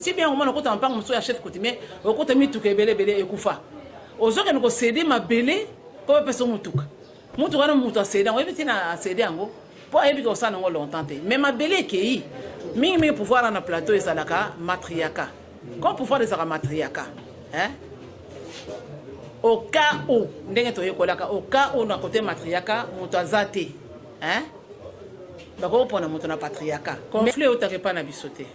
Si bien omona okota mpango mosusu ya chef coutumier, okota mituka ebele ebele ekufa. Ozokende kosede mabele mpo bapesa motuka. Motuka wana moto asede yango, oyebi ntina asede yango mpo ayebi ke osala yango longtemps te. Mais mabele ekei. Mingi mingi pouvoir na plateau ezalaka matriarcat. Comme pouvoir ezalaka matriarcat, hein? Au cas où ndenge toyekolaka, au cas où na côté matriarcat moto aza te, hein? Bakopona moto na patriarcat. Conflit eutaka epai na biso te.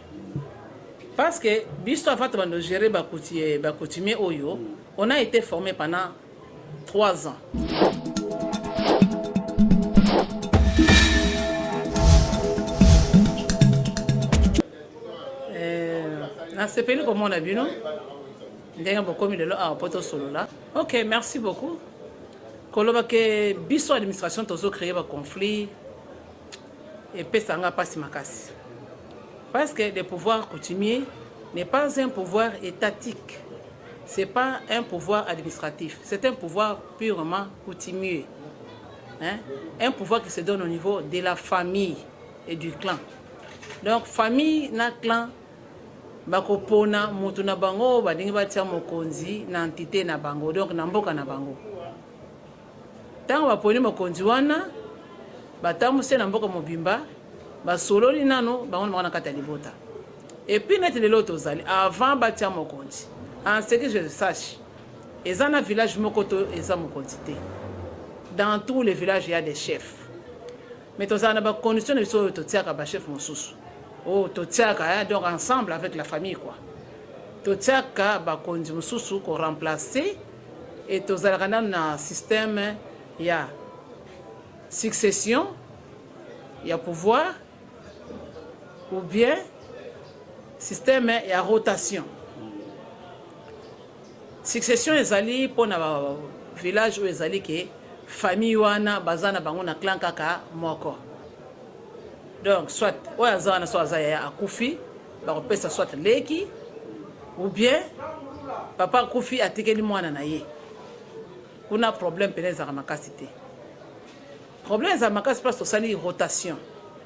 Parce que biso avant tobanda gérer ba coutumier oyo, on a été formé pendant 3 ans. Nasepeli komona bino ndenge bokomi lelo awa po tosolola. Ok, merci beaucoup. Koloba ke biso administration tozo créer ba conflit epesa nga pasi makasi. Parce que le pouvoir coutumier n'est pas un pouvoir étatique. C'est pas un pouvoir administratif, c'est un pouvoir purement coutumier. Hein? Un pouvoir qui se donne au niveau de la famille et du clan. Donc famille na clan bakopona moto na bango balingi batia mokonzi na entité na bango, donc na mboka na bango. Ntango baponi mokonzi wana, batambusi na mboka mobimba, basololi nano bango na bango na kati ya libota. Et puis neti lelo tozali avant batia mokonzi, en ce que je sache, eza na village moko to eza mokonzi te. Dans tous les villages il y a des chefs. Mais tozala na ba conditions na biso oyo totiaka ba chefs mosusu. Oh totiaka, hein, donc ensemble avec la famille quoi. Totiaka bakonzi mosusu ko remplacer et tozalaka nanu na système ya succession ya pouvoir ou bien système ya rotation. Succession ezali pona ba village oyo ezali ke famille wana baza na bango na clan kaka moko. Donc soit oyo aza wana soit aza yaya akufi, bakopesa soit leki ou bien papa akufi atikeli mwana na ye. Kuna problème pena ezalaka makasi te. Problème ezalaka makasi place tosali rotation.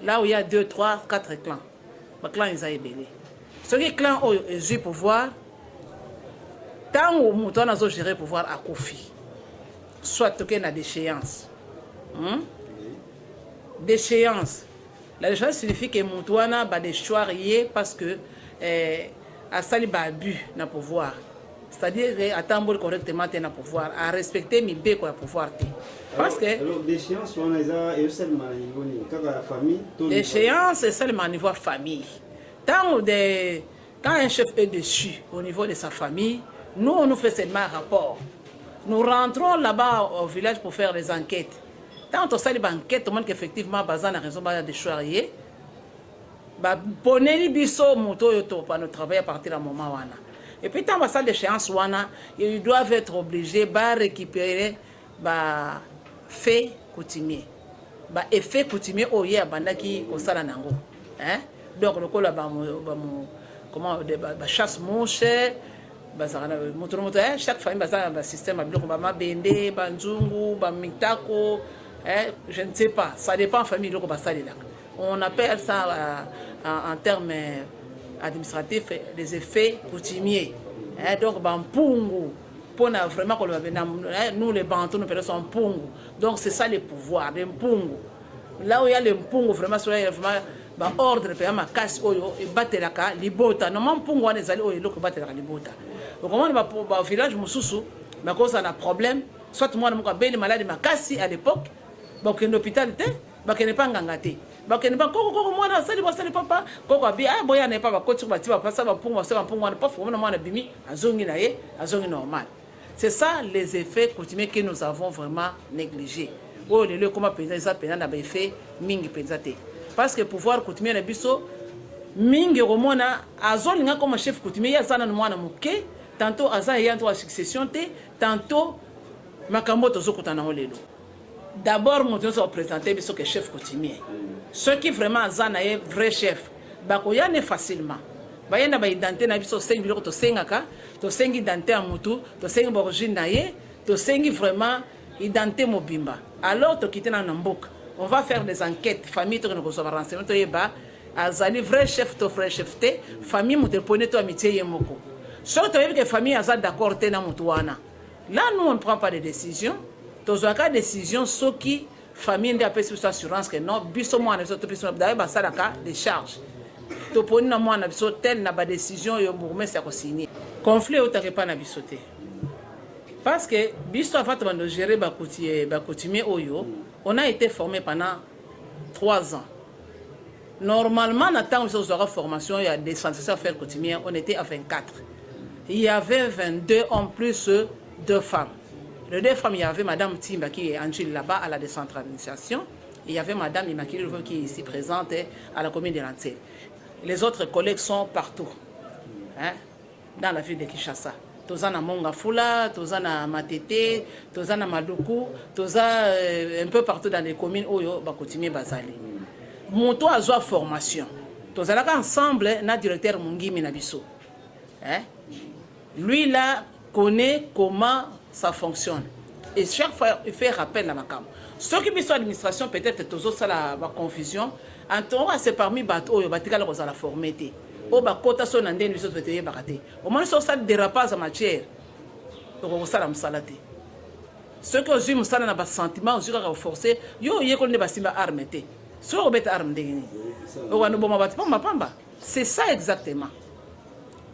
Là où il y a 2, 3, 4 clans. Ba clans eza ebele. Soki clan oyo ezwi pouvoir, tango moto wana azo gérer pouvoir akufi, soit tokei na déchéance. Déchéance. La déchéance signifie que moto wana ba déchoir ye parce que asali ba abus na pouvoir. C'est-à-dire que atamboli correctement te na pouvoir, a respecter mibeko ya pouvoir te. Parce que alors déchéance wana eza esalema na niveau nini? Kaka ya famille to déchéance esalema na niveau ya famille. Tango de quand un chef est déchu au niveau de sa famille, nous on nous fait seulement un rapport. Nous rentrons là-bas au village pour faire les enquêtes. Tant tosali ba enquête, on montre qu'effectivement baza na raison ba déchoir ye. Ba poneli biso moto oyo to pa no travailler à partir ya moment wana. Et puis tant basali déchéance wana, ils doivent être obligés ba récupérer ba faits coutumiers. Ba effets coutumiers oyo ye abandaki kosala nango. Hein? Donc lokola ba ba comment ba chasse mouche, bazaka na moto na moto, hein? Chaque famille bazaka na ba système ya biloko, ba mabende, ba nzungu, ba mitako, hein? Je ne sais pas, ça dépend famille biloko basalelaka. On appelle ça en termes administratifs les effets coutumiers. Hein? Donc ba mpungu pona vraiment koloba nous les Bantous nous appelons mpungu. Donc c'est ça le pouvoir, les mpungu. Là où il y a les mpungu vraiment sur vraiment ba ordre pe makasi oyo ebatelaka libota. Normalement mpungu wana ezali oyo eloko ebatelaka libota. Okomona ba village mosusu bakozala na problème, soit mwana moko abeli maladi makasi à l'époque, bakokende hôpital te, bakende pa nganga te, bakende pa koko koko mwana asali basali papa koko abi ah boya na ye pa bakoti bati bapasa bampungu basala bampungu wana pof omona mwana bimi azongi na ye azongi normal. C'est ça les effets coutumiers que nous avons vraiment négligés. Oyo lelo ekoma mpenza eza mpenza na ba effet mingi mpenza te. Parce que pouvoir coutumier na biso mingi okomona azolinga comme chef coutumier ye aza nanu mwana moke, tantôt aza ayant droit ya succession te, tantôt makambo tozokutana nango lelo. D'abord moto nyonso akopresente biso ke chef coutumier. Soki vraiment aza na ye vrai chef, bakoya ne facilement. Baye na ba identité na biso, tosengi biloko tosengaka, tosengi identité ya mutu, tosengi ba origine na ye, tosengi vraiment identité mobimba. Alors tokite nanu na mboka. On va faire des enquêtes, famille tokende kozwa ba renseignements toyeba. Azali vrai chef to vrai chef te, famille moto eponi to amitie ye moko. Soki toyebi ke famille aza d'accord te na moto wana, là nous on ne prend pas de décision. Tozwaka décision soki famille nde apesi biso assurance ke non, biso mwana biso to biso. D'ailleurs basalaka des charges, toponi na mwana biso tel na badécision oyo bourgmestre akosigne. Conflit eutaka epai na biso te, parce que biso avant tobanda gérer bacoutumier oyo, on a été formé pendant 3 ans. Normalement, na ntango biso tozwaka formation ya décentralisation affaire coutumière, on était à 24. Il y avait 22 hommes plus deux femmes. Les deux femmes, il y avait madame Timba qui est Angile là-bas à la décentralisation et il y avait madame Immaculée qui est ici présente à la commune de Lancel. Les autres collègues sont partout, hein, dans la ville de Kinshasa. Toza na Mont-Ngafula, toza na Matete, toza na Maluku, toza un peu partout dans les communes oyo bacoutumier bazali. Moto azwa formation, tozalaka ensemble na directeur Mongimi na biso, hein? Lui là connaît comment ça fonctionne et chaque fois il fait rappel na makambo. Soki biso administration peut-être tozosala baconfusion, en tout cas c'est parmi bato oyo batikala kozala formé te, oyo bakota so na ndeni, biso toyebaka te. Omoni, so osali dérapage ya matière, okokosala mosala te. Soki ozwi mosala na basentiment, ozwi kaka koforce, yo oyekoli nde basimba arme te. Soki obeta arme ndenge nini, okanda oboma bato pamba pamba. C'est ça exactement.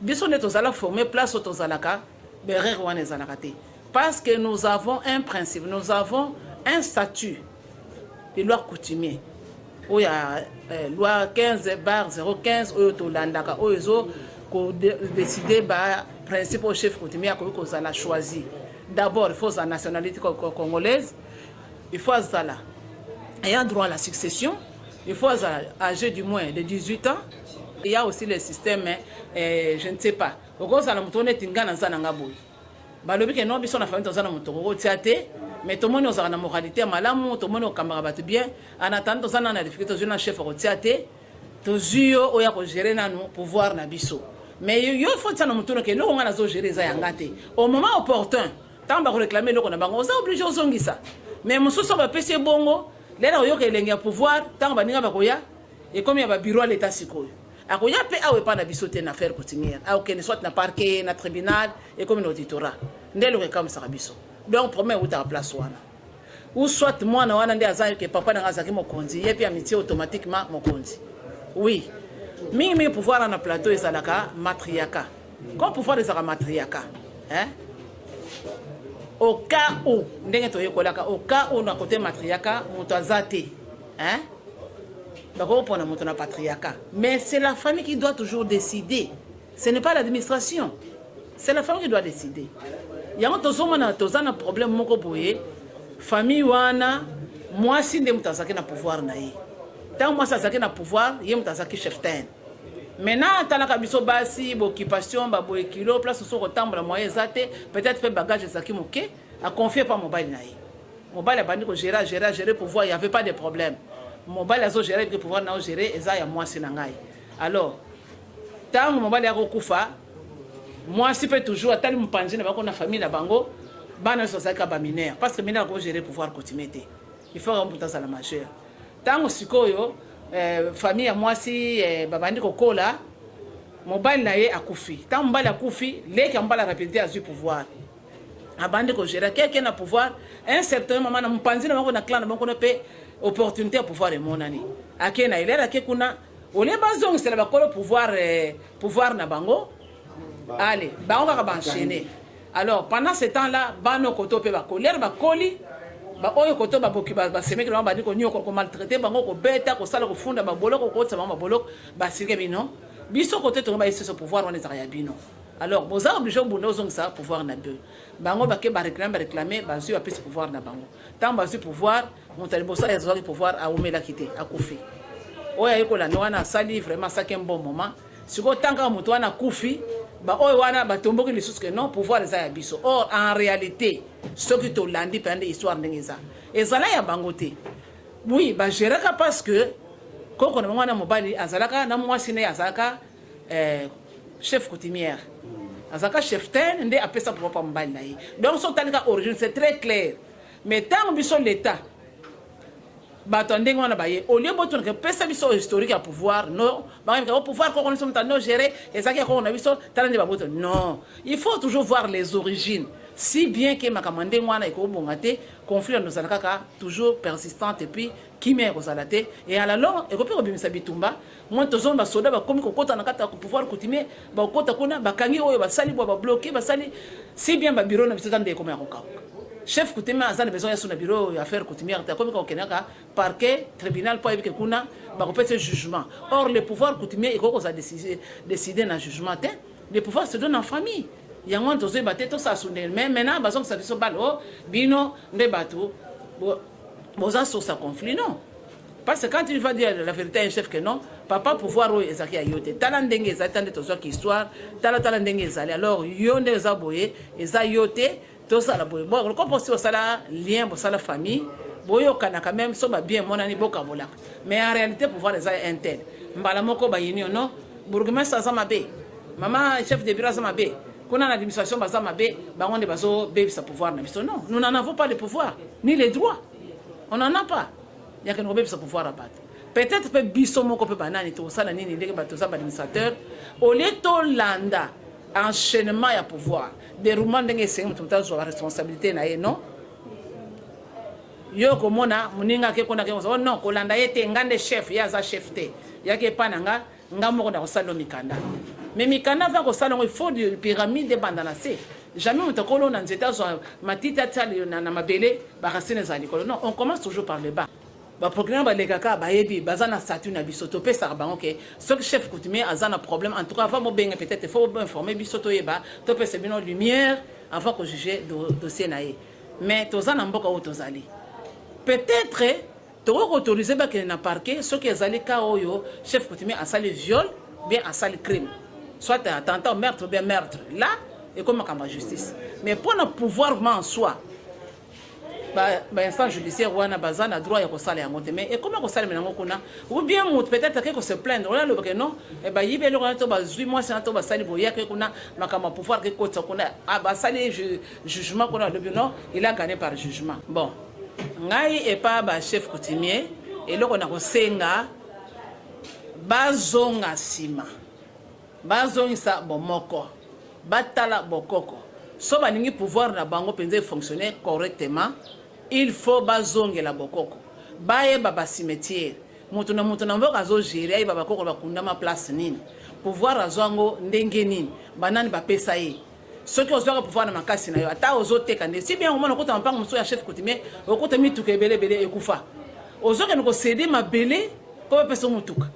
Biso nde tozala formé, place oyo tozalaka, berere wana ezalaka te, parce que nous avons un principe, nous avons un statut de loi coutumier oyo ya loi 15/015 oyo tolandaka, oyo ezo kodécide baprincipe oyo chef coutumier akoki kozala choisi. D'abord, il faut ozala nationalité congolaise, il faut azala ayant droit à la succession, il faut azala âgé du moins de 18 ans. Il y a aussi le système, je ne sais pas, okozala moto neti nga naza na nga boye, balobi ke non, biso na famille toza na moto kokotia te, mais tomoni ozalaka na moralité ya malamu, tomoni okambaka bato bien. En attendant, toza nanu na difficulté, tozwi na chef akotia te, tozwi yo oyo akogérer nanu pouvoir na biso. Mais yo faut tia na motu ke eloko nga nazogérer eza yanga te. Au moment opportun, ntango bakoréclame eloko na bango, oza obligé ozongisa. Mais mosusu oyo bapesi ye bongo, lelo oyoka elenge ya pouvoir, ntango baninga bakoya, ekomi ya babureau ya leta. Sikoyo akoya mpe awa epai na biso te na affaire coutumière, akokende soit na parquet, na tribunal, ekomi na auditorat. Nde eloko ekamisaka biso. Donc problème eutaka place wana, ou soit mwana wana nde aza ke papa nanga azalaki mokonzi, ye mpe amitie automatiquement mokonzi. Oui, mingimingi pouvoir wana na plateau ezalaka matriarcat. Comme pouvoir ezalaka matriarcat, hein? Au cas où, ndenge toyekolaka, au cas où na côté matriarcat moto aza te, hein? Bakopona moto na patriarcat, mais c'est la famille qui doit toujours décider, ce n'est pas l'administration, c'est la famille qui doit décider. Yango tozomona toza na problème moko boye. Famille wana, mwasi nde moto azalaki na pouvoir na ye. Ntango mwasi azalaki na pouvoir, ye moto azalaki cheftaine. Maintenant atalaka biso basi, baoccupation, baboye kilo, place mosusu kotambola moyen eza te, peut-être mpe bagage ezalaki moke, aconfie pa mobali na ye. Mobali abandi kogérer, agérer, agérer pouvoir, y avait pas de problème. Mobali azogérer ke pouvoir na ogérer eza ya mwasi na ngai. Alors ntango mobali akokufa, mwasi mpe toujours atali mopanzi na bango, na famille na bango, bana nyonso bazalaki ka bamineur, parce que mineur akogérer pouvoir coutumier te, il faut kaka moto azala majeur. Ntango sikoyo famille ya mwasi babandi kokola, mobali na ye akufi. Ntango mobali akufi, leki ya mobali rapidité azwi pouvoir, abandi kogérer keke na pouvoir. Un certain moment, na mopanzi na bango, na clan na bango kuna mpe, opportunité ya pouvoir emonani, ake na elere, ake kuna olie, bazongisela bakolo pouvoir na bango. Ale bango kaka baenchaîner. Alors pendant ce temps là, bana koto mpe bakolere, bakoli baoyo koto baboki, basemeki bango, bandi konyoka, komaltraite bango, kobeta, kosala, kofunda baboloko, kokotisa bango baboloko. Basilike bino, biso kote tongo bayesi pouvoir wana ezalaka ya bino. Alors boza obligé obunda, ozongisa pouvoir na bino. Bango bake, baréclame, baréclame, bazwi, bapesi pouvoir na bango. Ntango bazwi pouvoir, moto ya liboso azwaki pouvoir awumelaki te, akufi. Oyo aye kolanda wana asali vraiment, asalaki un bon moment. Sikoyo ntango kaka moto wana akufi, baoyo wana batomboki lisusu ke non, pouvoir eza ya biso. Or en réalité, soki tolandi mpenza nde histoire ndenge eza, ezala ya bango te. Oui, bagéraka parce que koko na bango wana mobali azalaka na mwasi na ye, azalaka chef coutumière, azalaka cheftaine, nde apesa pouvoir pa mobali na ye. Donc so otalika origine, c'est très clair. Mais ntango biso l'état Bato ya ndenge wana baye, au lieu botunaka pesa biso historique ya pouvoir, non, bakaka pouvoir koko na biso moto ano gérer, ezalaki ya koko na biso, tala nde baboto. Non, il faut toujours voir les origines, si bien que makambo ya ndenge wana ekobonga te. Conflit wana ozala kaka toujours persistante et puis kimia ekozala te, et à la longue ekoki kobimisa bitumba. Moi tozomona basoda bakomi kokota na kati ya pouvoir coutumier, bakota kuna, bakangi oyo basali bwa, babloquer, basali si bien babureau na biso eza nde ekoma ya kokauka. Chef coutumier aza na besoin ya so na bureau ya affaire coutumière te, akomi kokende kaka parquet, tribunal, mpo ayebi ke kuna bakopesa jugement. Or le pouvoir coutumier ekoki kozala décidé na jugement te. Le pouvoir se donne en famille. Yango wana tozoyeba te tosala sundele. Mais maintenant bazongisa biso bale o bino nde bato boza source ya conflit. Non, parce que quand il va dire la vérité à un chef que non, papa, pouvoir oyo ezalaki ya yo te, tala ndenge ezali, ta nde tozwaki histoire, tala, tala ndenge ezali, alors yo nde eza boye, eza yo te, tosala boye. Bon, lokola mposi bosala lien, bosala famille, boyokanaka même so babien emonani, bokabolaka. Mais en réalité pouvoir eza un tel, mbala moko bayini yo, non, bourgmestre aza mabe, mama chef de bureau aza mabe, kuna na administration baza mabe, bango nde bazobebisa pouvoir na biso. Non, nous n'en avons pas le pouvoir ni les droits, on n'en a pas yakende kobebisa pouvoir ya bato. Peut-être mpe biso moko mpe banani tokosala nini ndenge bato toza baadministrateur, au lieu tolanda enchaînement ya pouvoir, déroulement ndenge esengi, moto azwa baresponsabilité na ye. Non, yo komona moninga ake kuna, ake, oh non, kolanda ye te, nga nde chef, ye aza chef te, yaki epa na nga, nga moko na kosala yo mikanda. Mais mikanda va kosala yango, il faut de pyramide ebanda na se. Jamais moto akolona nzete, azwa matiti atia na mabele, baracine ezala likolo. Non, on commence toujours par le bas. Baprocureur balekaka, bayebi, baza na statut na biso, topesaka bango ke soki chef coutumier aza na problème, en tout cas avant bobenga, peut-être faut informer biso, toyeba, topesa bino lumière avant kojuger dossier na ye. Mais toza na mboka oyo tozali, peut-être tokoki koautoriser bakende na parquet soki ezali cas oyo chef coutumier asali viol, bien asali crime, soit attentat au meurtre, bien meurtre, là ekomi makambo ya justice. Mais mpona pouvoir vraiment en soi, bainstance judiciaire wana baza na droit ya kosala yango te. Mais ekoma kosalemela yango kuna, ou bien moto peut-être ake kose plaindre, oyo alobake non, bayibi eloko wana, to bazwi mwasi wana, to basali boye, ake kuna, makambo ya pouvoir ke kotisa kuna, basali jugement kuna, balobi non, il a gagné par jugement. Bon, ngai epa bachef coutumier, eloko na kosenga, bazonga nsima, bazongisa bomoko, batala bokoko. So balingi pouvoir na bango mpenza efonctionner correctement, il faut bazongela bokoko, bayeba bacimetière. Moto na moto na mboka azogérer, ayeba bakoko bakundama place nini, pouvoir azwa yango ndenge nini, banani bapesa ye. Soki ozwaka pouvoir na makasi na yo, ata ozoteka nde si bien, omona okota mpango mosusu ya chef coutumier, okota mituka ebele ebele ekufa, ozokende kocéder mabele mpo bapesa motuka.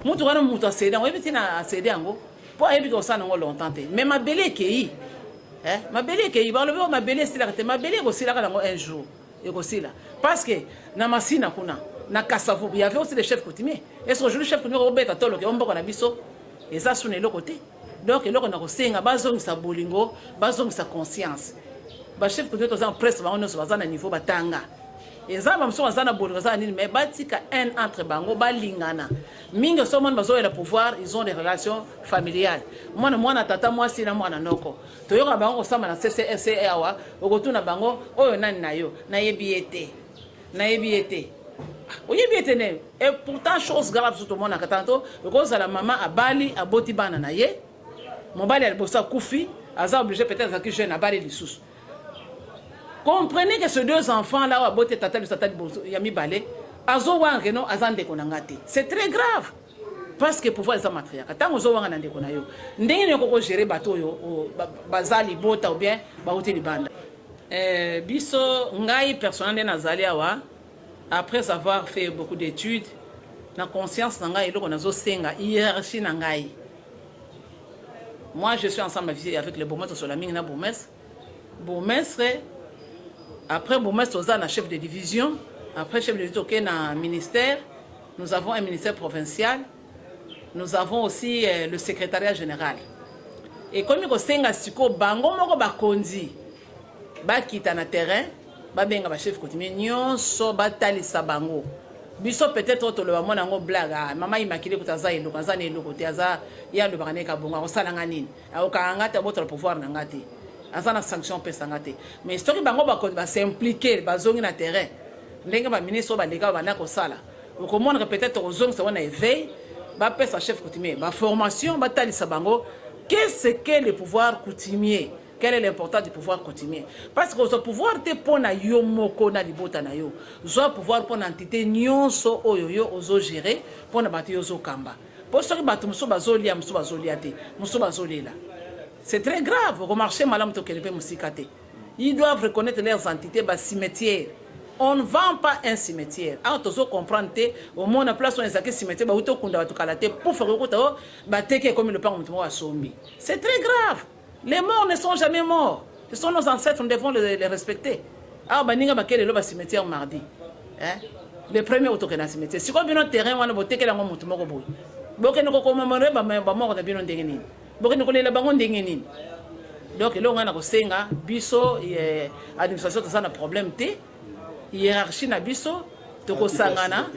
Motuka wana, moto acéder yango, oyebi ntina acéder yango, mpo ayebi kosala yango longtemps te. Mais mabele ekei, mabele ekei. Balobi oyo mabele esilaka te, mabele ekosilaka yango un jour, ekosila. Parce que na Masina kuna, na Kasavubu, y avait aussi des chefs coutumiers. Est ce que aujourd'hui chef coutumier obeta toloke o mboka na biso eza suna eloko te? Donc eloko na kosenga, bazongisa bolingo, bazongisa conscience. Bachef coutumier toza presque bango nyonso baza na niveau, batanga, eza bamosusu baza na bolingo, baza na nini, mais batika haine entre bango, balingana mingi. So omoni bazoyela pouvoir, ils ont des relations familiales, mwana mwana, tata mwasi na mwana noko. Toyoka bango kosamba na ccc awa, okotuna bango oyo nani na yo, nayebi ye te, nayebi ye te. Oyebi ye te ne. Et pourtant chose grave, so tomonaka tantôt ekozala mama abali, aboti bana na ye, mobali ya liboso akufi, aza obligé, peut-être azalaki jeune, abali lisusu. Comprenez que ces deux enfants là oyo aboti tata liboso, tata liboso ya mibale azowanga ke non, aza ndeko na nga te. C'est très grave, parce que pouvoir eza matriarcat. Ntango ozowanga na ndeko na yo, ndenge nini okoki kogérer bato oyo baza libota ou bien bauti libanda? Biso, ngai personnel nde nazali awa, après avoir fait beaucoup d'études, na conscience na ngai, eloko nazosenga hiérarchie na ngai, moi je suis ensemble avec le bourgmestre, osola mingi na bourgmestre. Bourgmestre, après bourgmestre, oza na chef de division, après chef de division, okei na ministère. Nous avons un ministère provincial, nous avons aussi le secrétariat général. Ekomi kosenga sikoyo bango moko bakonzi bakita na terrain, babenga bachef coutumier nyonso, batalisa bango. Biso peut-être oyo toloba, mona yango blague, ah, mama Immaculée kuta aza eloko, aza na eloko te, aza ye alobaka nde kabongo, akosalanga nini, akokanga nga te, abotola pouvoir na nga te, aza na sanction opesa nga te. Mais soki bango bakonzi bas'impliquer, bazongi na terrain. Ndenge ba ministre oyo baleka babanda kosala, okomonaka peut-être tokozongisa wana éveil, bapesa chef coutumier ba formation, batalisa bango qu'est-ce que le pouvoir coutumier, quelle est l'importance du pouvoir coutumier. Parce que ozwa pouvoir te mpo na yo moko na libota na yo, zwa pouvoir mpo na entité nyonso oyo yo ozogérer, mpo na bato yo ozokamba. Mpo soki bato mosusu bazolia, mosusu bazolia te, mosusu bazolela, c'est très grave. Okomarcher malamu, tokende mpe mosika te. Ils doivent reconnaître leurs entités. Bacimetière, on ne vend pas un cimetière. Awa tozo comprendre te. Omona place wana ezalaki cimetière, bauti okunda bato kala te, pouf, akokota o bateki, ekomi lopango, moto moko asombi. C'est très grave. Les morts ne sont jamais morts, ce sont nos ancêtres, nous devons les respecter. Awa baninga bakei lelo bacimetière mardi, hein? Le premier otokende na cimetière. Sikoyo bino terrain wana botekeli yango motu moko boye, bokende kocommémorer bamort na bino ndenge nini? Bokende kolela bango ndenge nini? Donc eloko ngai na kosenga biso administration, toza na problème te, hiérarchie na biso tokosangana,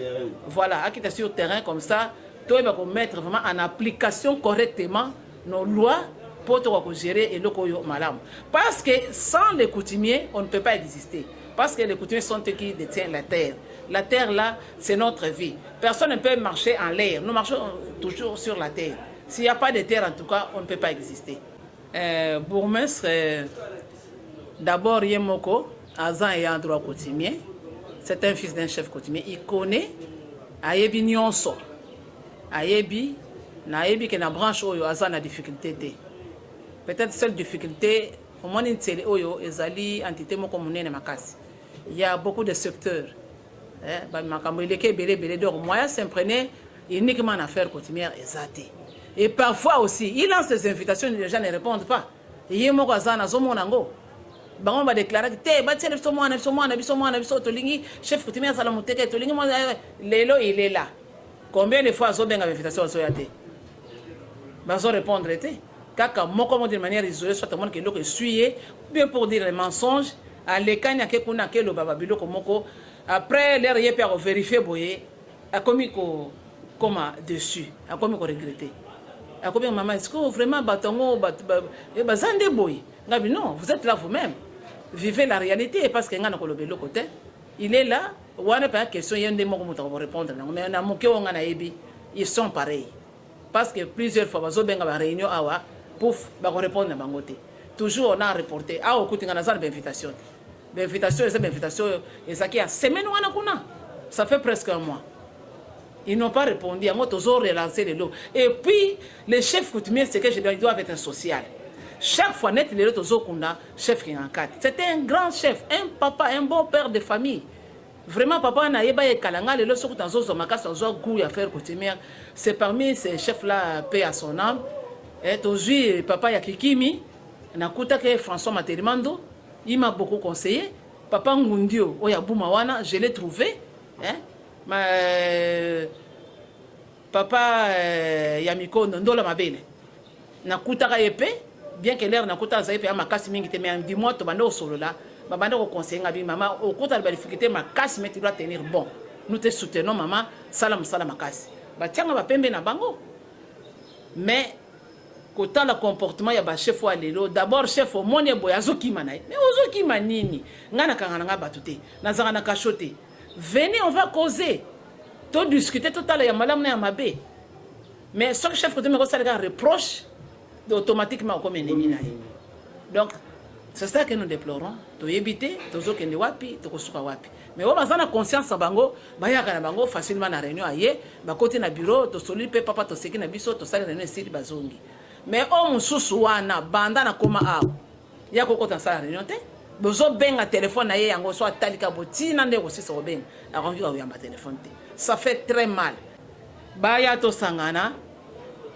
voilà, akita sur terrain, comme ça toyeba komettre vraiment en application correctement nos lois mpo tokoka kogérer eloko oyo malamu. Parce que sans les coutumiers, on ne peut pas exister, parce que les coutumiers sont eux qui détiennent la terre. La terre là, c'est notre vie. Personne ne peut marcher en l'air, nous marchons toujours sur la terre. S'il n'y a pas de terre, en tout cas, on ne peut pas exister. Bourgmestre, d'abord ye moko aza ayant droit coutumier, c'est un fils d'un chef coutumier, il connaît, ayebi nyonso, ayebi. Nayebi ke na branche oyo aza na difficulté te. Peut-être seule difficulté, omoni ntsele oyo ezali entité moko monene makasi, il y a beaucoup de secteurs, makambo eleki ebele ebele. Donc moyen s'imprégner uniquement en affaire coutumière eza te. Et parfois aussi, il lance des invitations, les gens ne répondent pas. Ye moko aza, nazomona yango, bango badéclaraki te, batiela biso mwana, biso mwana, biso mwana, biso tolingi chef coutumier azala moteke, tolingi mwana. Lelo il est là, combien de fois azobenga bainvitation, azoya te, bazorépondre te, kaka moko moko d'une manière isolée, soit amonaka eloko esui ye, bien pour dire les mensonges, alekani, ake kuna, akeloba babiloko moko. Après l'heure ye mpe akovérifier boye, akomi kokoma dessus, akomi koregretter, akomi: "Mama, est-ce que vraiment bato yango baza nde boye?" Ngabi: "Non, vous êtes là vous-même, vivez la réalité." Parce que ngai nakoloba eloko te, il est là wana mpenza, question ye nde moko moto akorépondre nango. Mais na moke oyo ngai nayebi, ils sont pareils, parce que plusieurs fois bazobenga baréunion awa, pouf, bakorépondre na bango te. Toujours on a reporté. Awa okuti ngai naza na bainvitation te. Bainvitation eza bainvitation oyo ezalaki ya semaine wana kuna, ça fait presque un mois, ils n'ont pas répondu. Yango tozo relancer lelo. Et puis les chefs coutumiers, c'est que je dois, ils doivent être social chaque fois. Net lelo tozokunda chef Kingankati, c'était un grand chef, un papa, un bon père de famille, vraiment. Papa nayeba ye kala. Nga lelo soki nazozwa makasi, nazwa goût ya affaire coutumière, c'est parmi ces chefs là, paix à son âme. Tozwi papa ya Kikimi, nakutaki François Matelimando, il m'a beaucoup conseillé. Papa Ngundio oyo abuma wana, je l'ai trouvé, hein? Ma, papa ya Mikondo Ndola Mabele, nakutaka ye mpe, bien que l'heure nakuta azali mpe ya makasi mingi te, mais du moins tobanda kosolola, babanda koconseiller nga bi: "Mama, okutana badifficulté makasi, mais tu dois tenir bon, nous te soutenons, mama, sala mosala makasi." Batianga bapembe na bango. Mais kotala comportement ya bachef oyo lelo, d'abord chef omoni boye azokima na ye, mais ozokima nini? Ngai nakanga na ngai bato te, nazalaka na kasho te. Venez, on va causer, todiscute, totala ya malamu na ya mabe. Mais soki chef coutumier kosalaka reproche, automatiquement okomi ennemi na ye. Donc c'est ça que nous déplorons. Toyebi te tozokende wapi, tokosuka wapi. Mais oyo baza na conscience na bango, bayaka na bango facilement na réunion, aye, bakoti na bureau, tosoli mpe papa, toseki na biso, tosali réunion, esili, bazongi. Mais oyo mosusu wana, banda na koma awa, ya kokota nasala réunion te, bozobenga telefone na ye yango so atalika botina nde kosisa kobenga, akoki koyamba telefone te. Ça fait très mal. Baya tosangana,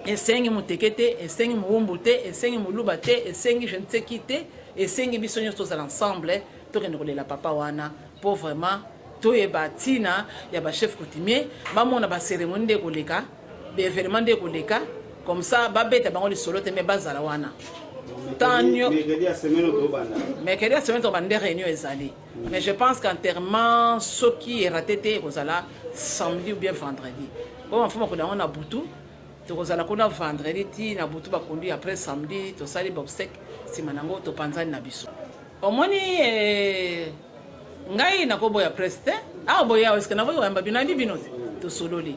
esengi moteke te, esengi mowumbu te, esengi moluba te, esengi je ne sais qui te, esengi biso nyonso tozala ensemble, tokende kolela papa wana, mpo vraiment toyeba ntina ya bachef coutumier, bamona bacérémonie nde koleka, baévénement nde koleka, comme ça babeta bango lisolo te, me bazala wana. Mercredi ya semaine tobanda. Mercredi ya semaine tobanda nde réunion ezali. Mais je pense qu'enterrement, soki eraté te, ekozala samedi ou bien vendredi, po bafo bakunda yango na butu. Tokozala kuna vendredi ti na butu, bakundi, après samedi tosali baobsèques, nsima nango topanzani na biso. Omoni, ngai nakoboya presse te. Awa boye awa eske nakoki koyamba bino? Nayambi bino te, tosololi.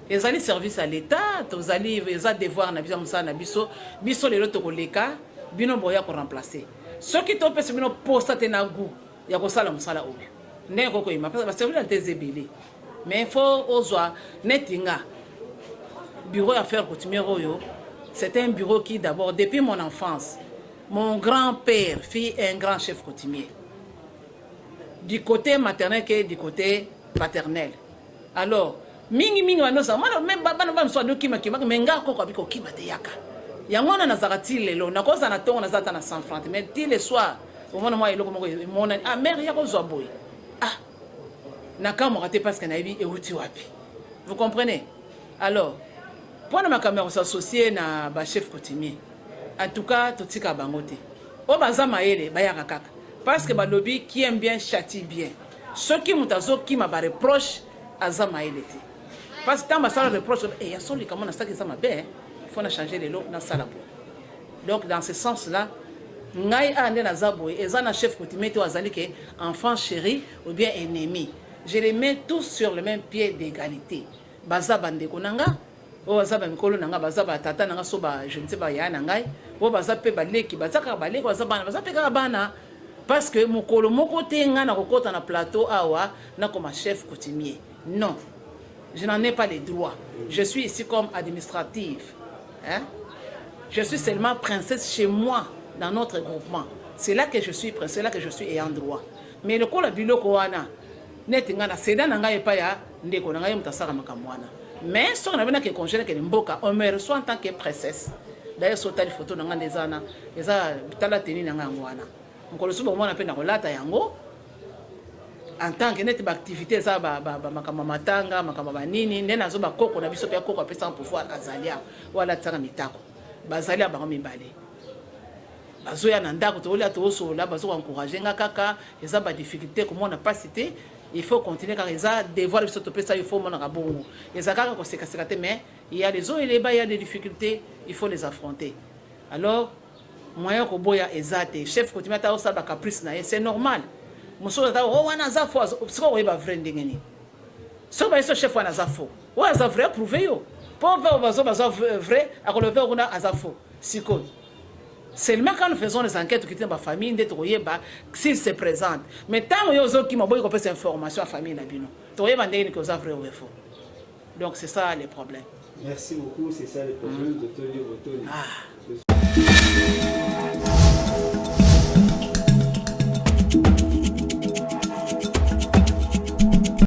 Ezali service ya l'État, tozali, eza devoir na biso ya mosala na biso. Biso lelo tokoleka, bino boya koremplacer. Soki topesa bino posa te na goût ya kosala mosala oyo, ndenge kokoyema baservice ya te eza ebele, mais faut ozwa neti nga bureau ya affaires coutumière oyo. C'est un bureau qui, d'abord, depuis mon enfance, mon grand-père fut un grand chef coutumier, du côté maternel que du côté paternel. Alors mingi mingi banosa bana mosusu adokimakimaka, mais nga koko abi kokima te, yaka. Yango wana nazalaka ti lelo, nakozala na ntongo, naza ata na 100 franc, mais ti le soir omona mwa eloko moko emonani: "Ah mare, ya kozwa boye." Ah, nakamwaka te parce que nayebi euti wapi, vous comprenez? Alors mpona makambo ya kos'associer na bachef coutumier, en tout cas totika bango te. Oyo baza mayele bayaka kaka, parce que balobi: "Qui aime bien châtie bien." Soki moto azokima bareproche, aza mayele te, parce que ntango basala reproche, e ya solika mo nasalaki eza mabe, faut na changer, lelo nasala boye. Donc dans ce sens là, ngai awa nde naza boye, eza na chef coutumier te oyo azali ke enfant chéri ou bien ennemi. Je les mets tous sur le même pied d'égalité. Baza bandeko na nga, oyo baza bamikolo na nga, baza batata na nga, so ba je ne sais, bayaya na ngai, oyo baza mpe baleki, baza kaka baleki, baza bana, baza mpe kaka bana, parce que mokolo moko te ngai na kokɔta na plateau awa nakoma chef coutumier. Non, je n'en ai pas les droits. Je suis ici comme administrative, hein? Je suis seulement princesse chez moi, dans notre groupement. C'est là que je suis princesse, c'est là que je suis ayant droit. Mais lokola biloko wana, neti ngai na seda na ngai epai ya ndeko na ngai, ye moto asalaka makambo wana. Mais soki nabenaki congé, nakende mboka, on me reçoit en tant que princesse. D'ailleurs so otali photo na ngai nde eza wana, eza tala tenue na ngai yango wana. Mokolo so bomona mpe na kolata yango en tant que neti baactivité eza makambo ya matanga, makambo ya banini, nde nazo bakoko na biso mpe akoko apesaka pouvoir, azali awa oyo alatisaka mitako. Bazali ya bango mibale, bazoya na ndako, tokolia, tokosola, bazokoencourager nga kaka. Eza badifficulté, komona mpasi te, il faut continuer kaka, eza devoir biso topesa. Il faut omonaka bongo, eza kaka kosekaseka te, mais il y a des hauts et les bas, il y a des difficultés, il faut les affronter. Alors moyen koboya eza te. Chef coutumier ata osala bacaprice na ye, c'est normal. Mosusu ata o wana aza faux, sikoyo koyeba vrai ndenge nini? Soki bayeso chef wana aza faux, oyo aza vrai, approuve yo mpo mpe bazo baza vrai, akoloba mpe kuna aza faux. Sikoyo seulement quand nous faisons les enquêtes, okiti na bafamille nde tokoyeba s'il se présente. Mais ntango yo ozokima, boyi kopesa information ya famille na bino, tokoyeba ndenge nini oza vrai ou faux? Donc c'est ça le problème. Merci beaucoup, c'est ça le problème de Tony Botoli. Ah.